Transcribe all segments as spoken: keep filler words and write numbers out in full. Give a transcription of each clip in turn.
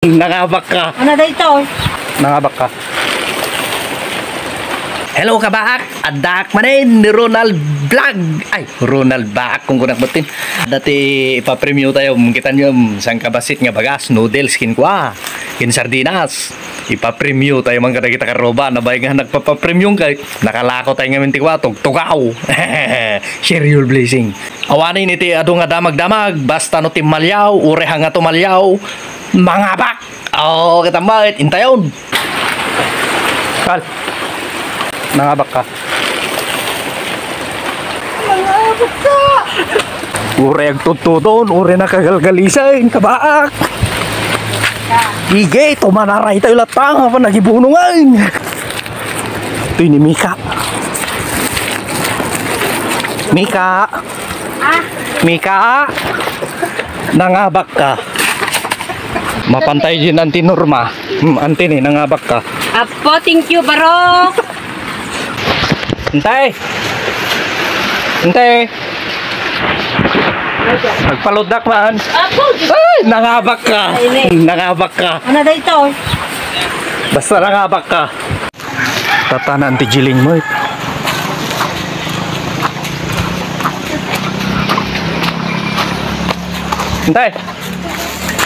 Nangabak ka. Ano daytoy? Nangabak ka. Hello, kabaak. Addaak manen ni Ronald Vlog. Ay, Ronald Baak kung kunak batin. Dati ipapremyo tayo. Kita nyo, sangkabassit nga bagas, noodles, ken kua, ken sardinas. Ipapremyo tayo man kadagita karruba. Nabay nga nagpapapremyo kay nakalako tayo ngamin ti kua, tugtugaw. Share your blessing. Awanen iti adu nga damagdamag, basta no timmaliaw, uray hangan tumaliaw, mangabak. Oo, kita met, intayon. Kal, nangabak ka. Nangabak ka. Uray agtudtudon, uray nakagalgalisan, kabaak. Ige, tumanaray tayo latta nga panagibunongan. Itoy ni Mika. Mika. Ah. Mika. Nangabak ka. Mapantay din, Auntie Norma. Hmm, Auntie ni, nangabak ka. Apo, thank you, baro. Antay. Antay. Nagpaludak man. Apo, Diyos. Ay, nangabak ka. Ay, ni. Nangabak ka. Ano daytoy? Basta nangabak ka. Tatanan ti jiling mo, eh. Antay.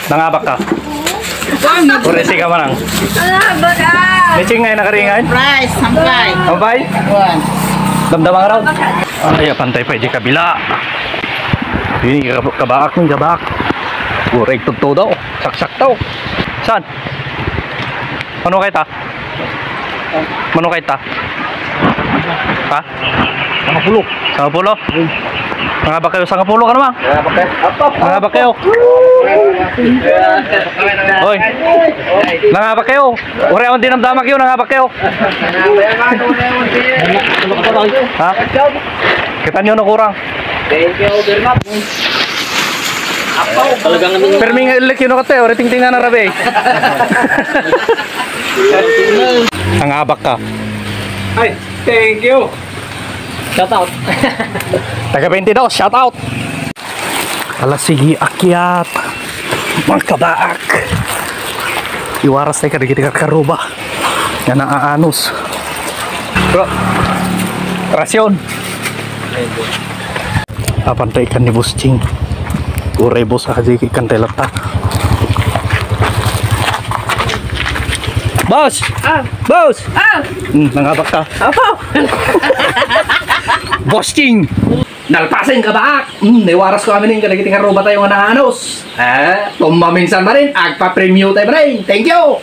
Nangabak ka. Uray, siga manang. Nangabak ka. Mitsing nga nakaringan. Surprise, sampay. Sampay? Kuan. Damdama nga raw. Ay, pantay pa di kabila. Ini, kab-, kabaak, ni kabaak. Uray, tugtugaw. Saksak to. Saan? Ano kay ta? Mano kay ta? Ha? Sangapulo. Sangapulo? Nangabak kayo, sangapulo ka naman? Nangabak kayo? Apo. Nangabak kayo? Oy. Nangabak kayo? Uray, ang dinamdamak yun, nangabak kayo? Ha? Kita nyo na kurang. Thank you very much. Apo. Talagang ano. Permi nga ilik yun, kate. Uray, tingting na narabi. Nangabak ka. Ay, thank you. Shout out. Taga twenty-two, shout out. Ala, sige, akyat. Mga kabaak. Iwaras tayo kadagiti karkaruba. Yan ang aanos. Bro. Rasyon. Apantay kan ni Boss Ching. Uray, boss, ah, di kan latta. Boss! Ah! Boss! Ah! Hmm, nangabak ka. Apo! Boss Ching! Nalpasen ka ba? Hmm, naiwaras ko amin yung kadagiti karuba tayo nga naanos. Eh, tumaminsan pa rin, agpa-premyo tayo pa rin. Thank you!